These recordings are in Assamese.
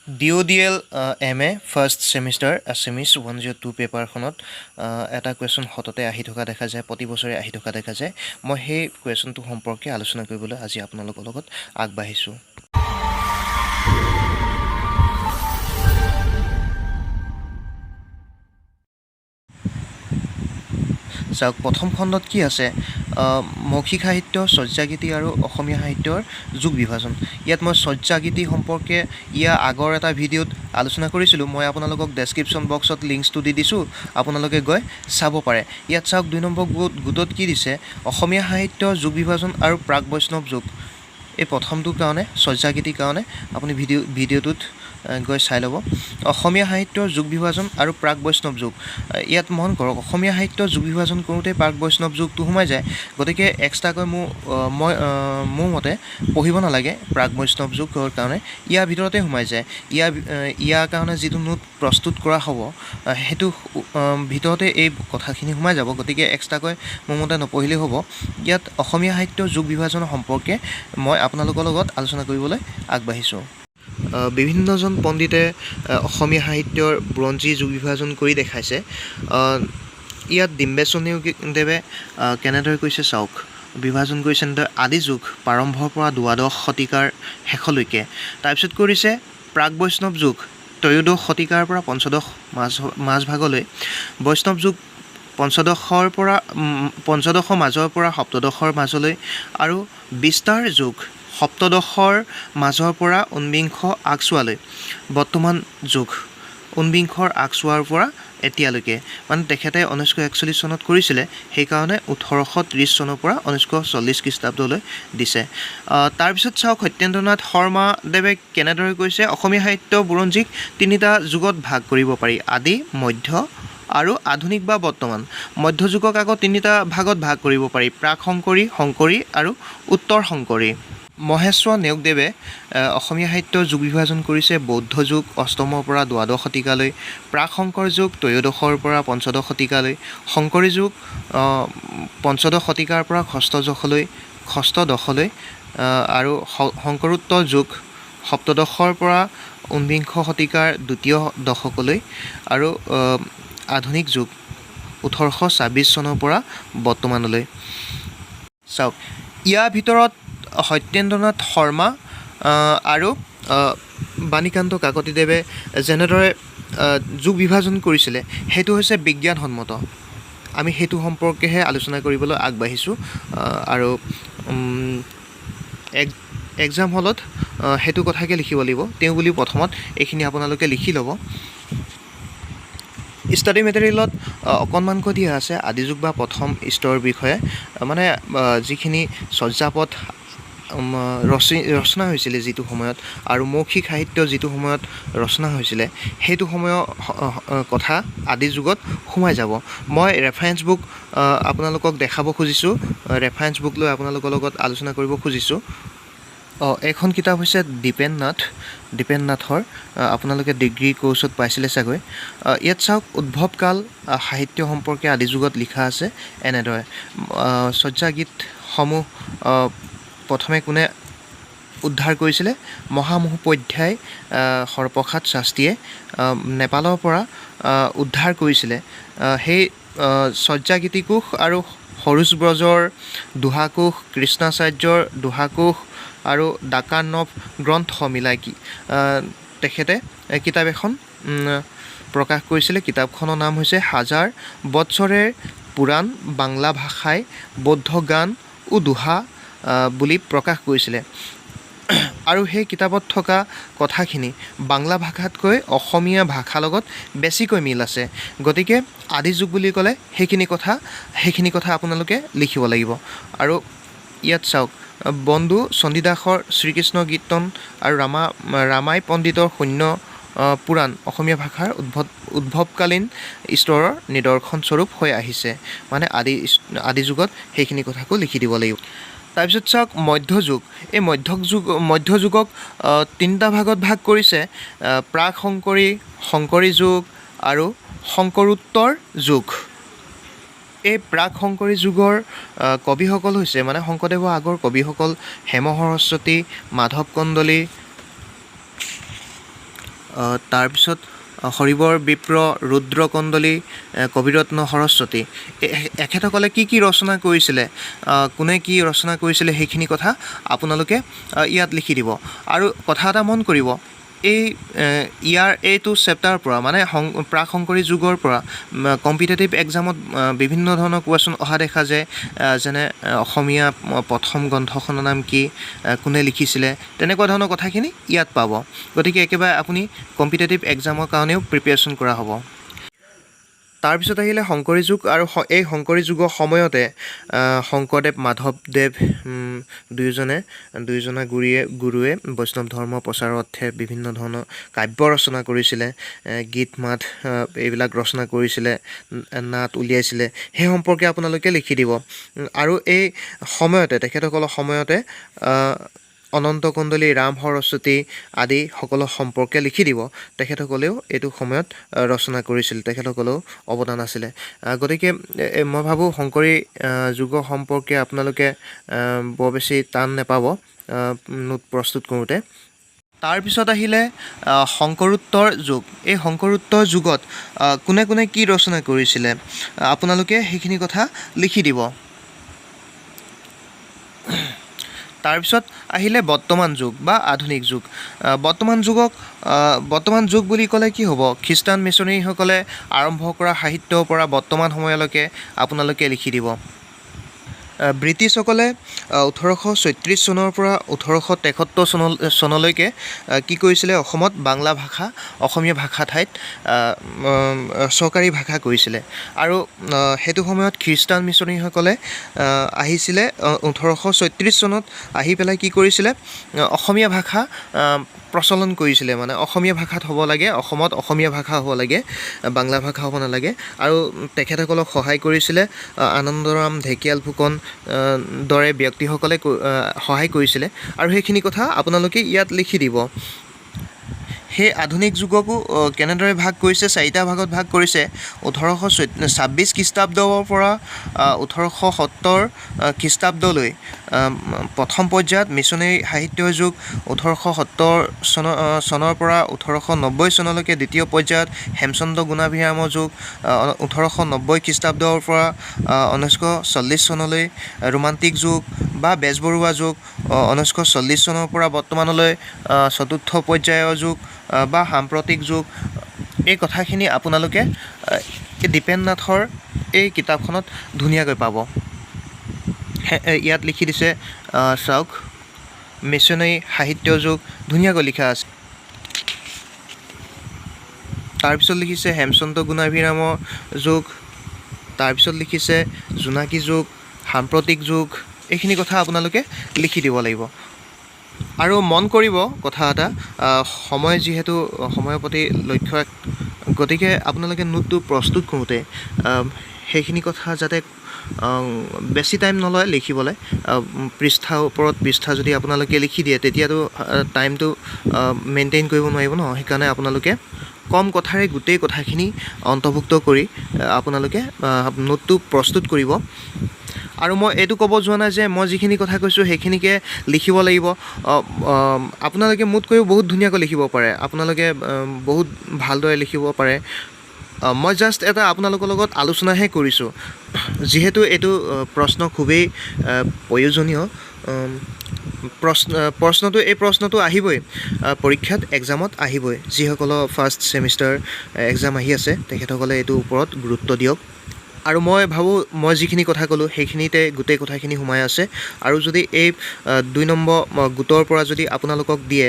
DODL MA first semester Assamese 102 পেপাৰখনত এটা কুৱেশ্যন সততে আহি থকা দেখা যায়, প্ৰতি বছৰে আহি থকা দেখা যায়। মই সেই কুৱেশ্যনটো সম্পৰ্কে আলোচনা কৰিবলৈ আজি আপোনালোকৰ লগত আগবাঢ়িছোঁ। চাওক, প্ৰথম খণ্ডত কি আছে? মৌখিক সাহিত্য, চৰ্যাগীতি আৰু অসমীয়া সাহিত্যৰ যুগ বিভাজন। ইয়াত মই চৰ্যাগীতি সম্পৰ্কে ইয়াৰ আগৰ এটা ভিডিঅ'ত আলোচনা কৰিছিলোঁ। মই আপোনালোকক ডেছক্ৰিপশ্যন বক্সত লিংকছটো দি দিছোঁ, আপোনালোকে গৈ চাব পাৰে। ইয়াত চাওক, 2 নম্বৰ গোটত কি দিছে? অসমীয়া সাহিত্যৰ যুগ বিভাজন আৰু প্ৰাক বৈষ্ণৱ যুগ। এই প্ৰথমটোৰ কাৰণে, চৰ্যাগীতিৰ কাৰণে আপুনি ভিডিঅ'টোত গৈ চাই ল'ব। অসমীয়া সাহিত্যৰ যুগ বিভাজন আৰু প্ৰাক বৈষ্ণৱ যুগ। ইয়াত মন কৰক, অসমীয়া সাহিত্যৰ যুগ বিভাজন কৰোঁতে প্ৰাক বৈষ্ণৱ যুগটো সোমাই যায়। গতিকে এক্সট্ৰাকৈ মোৰ মতে পঢ়িব নালাগে প্ৰাক বৈষ্ণৱ যুগৰ কাৰণে, ইয়াৰ ভিতৰতে সোমাই যায়। ইয়াৰ কাৰণে যিটো নোট প্ৰস্তুত কৰা হ'ব, সেইটো ভিতৰতে এই কথাখিনি সোমাই যাব। গতিকে এক্সট্ৰাকৈ মোৰ মতে নপঢ়িলেও হ'ব। ইয়াত অসমীয়া সাহিত্যৰ যুগ বিভাজনৰ সম্পৰ্কে মই আপোনালোকৰ লগত আলোচনা কৰিবলৈ আগবাঢ়িছোঁ। বিভিন্নজন পণ্ডিতে অসমীয়া সাহিত্যৰ বুৰঞ্জী যুগ বিভাজন কৰি দেখাইছে। ইয়াত ডিম্বেশ্বৰ নেওগদেৱে কেনেদৰে কৈছে চাওক। বিভাজন কৰিছে এনেদৰে: আদি যুগ প্ৰাৰম্ভৰ পৰা 12 শতিকাৰ শেষলৈকে। তাৰপিছত কৰিছে প্ৰাক বৈষ্ণৱ যুগ 13 শতিকাৰ পৰা পঞ্চদশ মাজভাগলৈ, বৈষ্ণৱ যুগ পঞ্চদশৰ মাজৰ পৰা সপ্তদশৰ মাজলৈ আৰু বিস্তাৰ যুগ সপ্তদশৰ মাজৰ পৰা ঊনবিংশ আগছোৱালৈ, বৰ্তমান যুগ ঊনবিংশৰ আগছোৱাৰ পৰা এতিয়ালৈকে। মানে তেখেতে 1941 চনত কৰিছিলে, সেইকাৰণে 1830 চনৰ পৰা 1940 খ্ৰীষ্টাব্দলৈ দিছে। তাৰপিছত চাওক, সত্যেন্দ্ৰনাথ শৰ্মাদেৱে কেনেদৰে কৈছে। অসমীয়া সাহিত্য বুৰঞ্জীক তিনিটা যুগত ভাগ কৰিব পাৰি: আদি, মধ্য আৰু আধুনিক বা বৰ্তমান। মধ্যযুগক আকৌ তিনিটা ভাগত ভাগ কৰিব পাৰি: প্ৰাক শংকৰী, শংকৰী আৰু উত্তৰ শংকৰী। মহেশ্বৰ নেওগদেৱে অসমীয়া সাহিত্যৰ যুগ বিভাজন কৰিছে: বৌদ্ধ যুগ অষ্টমৰ পৰা 12 শতিকালৈ, প্ৰাক শংকৰ যুগ ত্ৰয়োদশৰ পৰা পঞ্চদশ শতিকালৈ, শংকৰী যুগ পঞ্চদশ শতিকাৰ পৰা ষষ্ঠদশলৈ আৰু শংকৰোত্তৰ যুগ সপ্তদশৰ পৰা ঊনবিংশ শতিকাৰ দ্বিতীয় দশকলৈ আৰু আধুনিক যুগ 1826 চনৰ পৰা বৰ্তমানলৈ। চাওক, ইয়াৰ ভিতৰত সত্যেন্দ্ৰনাথ শৰ্মা আৰু বাণীকান্ত কাকতিদেৱে যেনেদৰে যুগ বিভাজন কৰিছিলে, সেইটো হৈছে বিজ্ঞানসন্মত। আমি সেইটো সম্পৰ্কেহে আলোচনা কৰিবলৈ আগবাঢ়িছোঁ আৰু এক্সাম হলত সেইটো কথাকে লিখিব লাগিব তেওঁ বুলি। প্ৰথমত এইখিনি আপোনালোকে লিখি ল'ব। ষ্টাডি মেটেৰিয়েলত অকণমানকৈ দিয়া আছে আদিযুগ বা প্ৰথম স্তৰৰ বিষয়ে। মানে যিখিনি চৰ্যাপদ ৰচনা হৈছিলে যিটো সময়ত আৰু মৌখিক সাহিত্য যিটো সময়ত ৰচনা হৈছিলে, সেইটো সময়ৰ কথা আদি যুগত সোমাই যাব। মই ৰেফাৰেঞ্চ বুক আপোনালোকক দেখাব খুজিছোঁ, ৰেফাৰেঞ্চ বুক লৈ আপোনালোকৰ লগত আলোচনা কৰিব খুজিছোঁ। অঁ, এইখন কিতাপ হৈছে দীপেন নাথ, দীপেন নাথৰ। আপোনালোকে ডিগ্ৰী কৰ্চত পাইছিলে চাগৈ। ইয়াত চাওক, উদ্ভৱকাল সাহিত্য সম্পৰ্কে আদি যুগত লিখা আছে এনেদৰে: চৰ্যাগীতসমূহ প্ৰথমে কোনে উদ্ধাৰ কৰিছিলে? মহামহোপাধ্যায় হৰপ্ৰসাদ শাস্ত্ৰীয়ে নেপালৰ পৰা উদ্ধাৰ কৰিছিলে। সেই চৰ্যাগীতিকোষ আৰু সৰোজ ব্ৰজৰ দোহাকোষ, কৃষ্ণাচাৰ্যৰ দোহাকোষ আৰু ডাকাৰ্ণৱ গ্ৰন্থ মিলাই কি তেখেতে কিতাপ এখন প্ৰকাশ কৰিছিলে। কিতাপখনৰ নাম হৈছে হাজাৰ বৎসৰেৰ পুৰাণ বাংলা ভাষায় বৌদ্ধ গান ও দোহা বুলি প্ৰকাশ কৰিছিলে। আৰু সেই কিতাপত থকা কথাখিনি বাংলা ভাষাতকৈ অসমীয়া ভাষাৰ লগত বেছিকৈ মিল আছে। গতিকে আদি যুগ বুলি ক'লে সেইখিনি কথা আপোনালোকে লিখিব লাগিব। আৰু ইয়াত চাওক, বন্ধু চণ্ডীদাসৰ শ্ৰীকৃষ্ণ কীৰ্তন আৰু ৰামাই পণ্ডিতৰ শূন্য পুৰাণ অসমীয়া ভাষাৰ উদ্ভৱকালীন স্তৰৰ নিদৰ্শনস্বৰূপ হৈ আহিছে। মানে আদি যুগত সেইখিনি কথাকো লিখি দিব লাগিব। তাৰপিছত চাওক, মধ্যযুগ। এই মধ্যযুগক তিনিটা ভাগত ভাগ কৰিছে: প্ৰাক শংকৰী, শংকৰী যুগ আৰু শংকৰোত্তৰ যুগ। এই প্ৰাক শংকৰী যুগৰ কবিসকল হৈছে, মানে শংকৰদেৱৰ আগৰ কবিসকল হেম সৰস্বতী, মাধৱ কন্দলী। তাৰপিছত হৰিবৰ বিপ্ৰ, ৰুদ্ৰ কন্দলী, কবিৰত্ন সৰস্বতী, এখেতসকলে কি কি ৰচনা কৰিছিলে, কোনে কি ৰচনা কৰিছিলে, সেইখিনি কথা আপোনালোকে ইয়াত লিখি দিব। আৰু কথা এটা মন কৰিব, এই ইয়াৰ এইটো চেপ্টাৰৰ পৰা, মানে প্ৰাক শংকৰী যুগৰ পৰা কম্পিটিটিভ এক্সামত বিভিন্ন ধৰণৰ কুৱেশ্যন অহা দেখা যায়, যেনে অসমীয়া প্ৰথম গ্ৰন্থখনৰ নাম কি, কোনে লিখিছিলে, তেনেকুৱা ধৰণৰ কথাখিনি ইয়াত পাব। গতিকে একেবাৰে আপুনি কম্পিটিটিভ এক্সামৰ কাৰণেও প্ৰিপেৰেশ্যন কৰা হ'ব। তাৰপিছত আহিলে শংকৰী যুগ। আৰু এই শংকৰী যুগৰ সময়তে শংকৰদেৱ, মাধৱদেৱ দুয়োজনে, দুয়োজনা গুৰুৱে বৈষ্ণৱ ধৰ্ম প্ৰচাৰৰ অৰ্থে বিভিন্ন ধৰণৰ কাব্য ৰচনা কৰিছিলে, গীত মাত এইবিলাক ৰচনা কৰিছিলে, নাট উলিয়াইছিলে, সেই সম্পৰ্কে আপোনালোকে লিখি দিব। আৰু এই সময়তে, তেখেতসকলৰ সময়তে অনন্ত কন্দলী, ৰাম সৰস্বতী আদি সকলৰ সম্পৰ্কে লিখি দিব। তেখেতসকলেও এইটো সময়ত ৰচনা কৰিছিল, তেখেতসকলেও অৱদান আছিলে। গতিকে মই ভাবোঁ শংকৰী যুগৰ সম্পৰ্কে আপোনালোকে বৰ বেছি টান নেপাব নোট প্ৰস্তুত কৰোঁতে। তাৰপিছত আহিলে শংকৰোত্তৰ যুগ। এই শংকৰোত্তৰ যুগত কোনে কোনে কি ৰচনা কৰিছিলে, আপোনালোকে সেইখিনি কথা লিখি দিব। তাৰপিছত আহিলে বৰ্তমান যুগ বা আধুনিক যুগ। বৰ্তমান যুগ বুলি ক'লে কি হ'ব? খ্ৰীষ্টান মিছনেৰীসকলে আৰম্ভ কৰা সাহিত্যৰ পৰা বৰ্তমান সময়লৈকে আপোনালোকে লিখি দিব। ব্ৰিটিছসকলে 1836 চনৰ পৰা 1873 চনলৈকে কি কৰিছিলে? অসমত বাংলা ভাষা অসমীয়া ভাষা ঠাইত চৰকাৰী ভাষা কৰিছিলে। আৰু সেইটো সময়ত খ্ৰীষ্টান মিছনেৰীসকলে আহিছিলে 1836 চনত, আহি পেলাই কি কৰিছিলে? অসমীয়া ভাষা প্ৰচলন কৰিছিলে, মানে অসমীয়া ভাষাত হ'ব লাগে, অসমত অসমীয়া ভাষা হ'ব লাগে, বাংলা ভাষা হ'ব নালাগে। আৰু তেখেতসকলক সহায় কৰিছিলে আনন্দৰাম ঢেকিয়াল ফুকন দৰে ব্যক্তিসকলে সহায় কৰিছিলে। আৰু সেইখিনি কথা আপোনালোকে ইয়াত লিখি দিব। সেই আধুনিক যুগকো কেনেদৰে ভাগ কৰিছে? চাৰিটা ভাগত ভাগ কৰিছে। 1826 খ্ৰীষ্টাব্দৰ পৰা 1870 খ্ৰীষ্টাব্দলৈ প্ৰথম পৰ্যায়ত মিছনেৰী সাহিত্যৰ যুগ, 1870 চনৰ পৰা 1890 চনলৈকে দ্বিতীয় পৰ্যায়ত হেমচন্দ্ৰ গুণাভিৰামৰ যুগ, 1890 খ্ৰীষ্টাব্দৰ পৰা 1940 চনলৈ ৰোমান্টিক যুগ বা বেজবৰুৱা যুগ, 1940 চনৰ পৰা বৰ্তমানলৈ চতুৰ্থ পৰ্যায়ৰ যুগ বা সাম্প্ৰতিক যুগ। এই কথাখিনি আপোনালোকে এই দীপেন নাথৰ এই কিতাপখনত ধুনীয়াকৈ পাব। ইয়াত লিখি দিছে, চাওক, মিছনেৰী সাহিত্য যুগ ধুনীয়াকৈ লিখা আছে। তাৰপিছত লিখিছে হেমচন্দ্ৰ গুণাভিৰামৰ যুগ, তাৰপিছত লিখিছে জোনাকী যুগ, সাম্প্ৰতিক যুগ। এইখিনি কথা আপোনালোকে লিখি দিব লাগিব। আৰু মন কৰিব কথা এটা, সময় যিহেতু সময়ৰ প্ৰতি লক্ষ্য, গতিকে আপোনালোকে নোটটো প্ৰস্তুত কৰোঁতে সেইখিনি কথা যাতে বেছি টাইম নলয় লিখিবলৈ। পৃষ্ঠাৰ ওপৰত পৃষ্ঠা যদি আপোনালোকে লিখি দিয়ে, তেতিয়াতো টাইমটো মেইনটেইন কৰিব নোৱাৰিব ন। সেইকাৰণে আপোনালোকে কম কথাৰে গোটেই কথাখিনি অন্তৰ্ভুক্ত কৰি আপোনালোকে নোটটো প্ৰস্তুত কৰিব। আৰু মই এইটো ক'ব যোৱা নাই যে মই যিখিনি কথা কৈছোঁ সেইখিনিকে লিখিব লাগিব। আপোনালোকে মোতকৈও বহুত ধুনীয়াকৈ লিখিব পাৰে, আপোনালোকে বহুত ভালদৰে লিখিব পাৰে। মই জাষ্ট এটা আপোনালোকৰ লগত আলোচনাহে কৰিছোঁ, যিহেতু এইটো প্ৰশ্ন খুবেই প্ৰয়োজনীয় প্ৰশ্নটো। এই প্ৰশ্নটো আহিবই পৰীক্ষাত, এক্সামত আহিবই। যিসকলৰ ফাৰ্ষ্ট ছেমিষ্টাৰ এক্সাম আহি আছে, তেখেতসকলে এইটোৰ ওপৰত গুৰুত্ব দিয়ক। আৰু মই ভাবোঁ মই যিখিনি কথা ক'লোঁ সেইখিনিতে গোটেই কথাখিনি সোমাই আছে। আৰু যদি এই 2 নম্বৰ গোটৰ পৰা যদি আপোনালোকক দিয়ে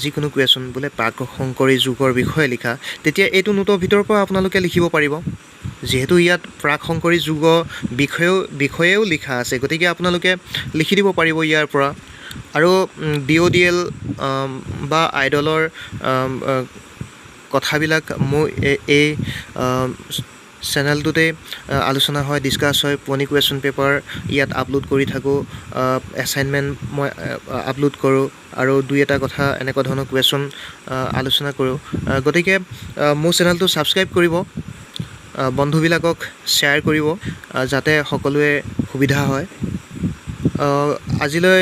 যিকোনো কুৱেশ্যন, বোলে প্ৰাক শংকৰী যুগৰ বিষয়ে লিখা, তেতিয়া এইটো নোটৰ ভিতৰৰ পৰা আপোনালোকে লিখিব পাৰিব। যিহেতু ইয়াত প্ৰাক শংকৰী যুগৰ বিষয়েও লিখা আছে, গতিকে আপোনালোকে লিখি দিব পাৰিব ইয়াৰ পৰা। আৰু DODL বা আইডলৰ কথাবিলাক মোৰ এই চেনেলটোতে আলোচনা হয়, ডিছকাছ হয়। পুৰণি কুৱেশ্যন পেপাৰ ইয়াত আপলোড কৰি থাকোঁ, এছাইনমেণ্ট মই আপলোড কৰোঁ, আৰু দুই এটা কথা এনেকুৱা ধৰণৰ কুৱেশ্যন আলোচনা কৰোঁ। গতিকে মোৰ চেনেলটো ছাবস্ক্ৰাইব কৰিব, বন্ধুবিলাকক শ্বেয়াৰ কৰিব, যাতে সকলোৱে সুবিধা হয়। আজিলৈ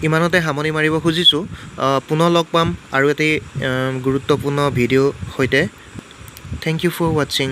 ইমানতে সামৰণি মাৰিব খুজিছোঁ। পুনৰ লগ পাম আৰু এটি গুৰুত্বপূৰ্ণ ভিডিঅ' সৈতে। Thank you for watching.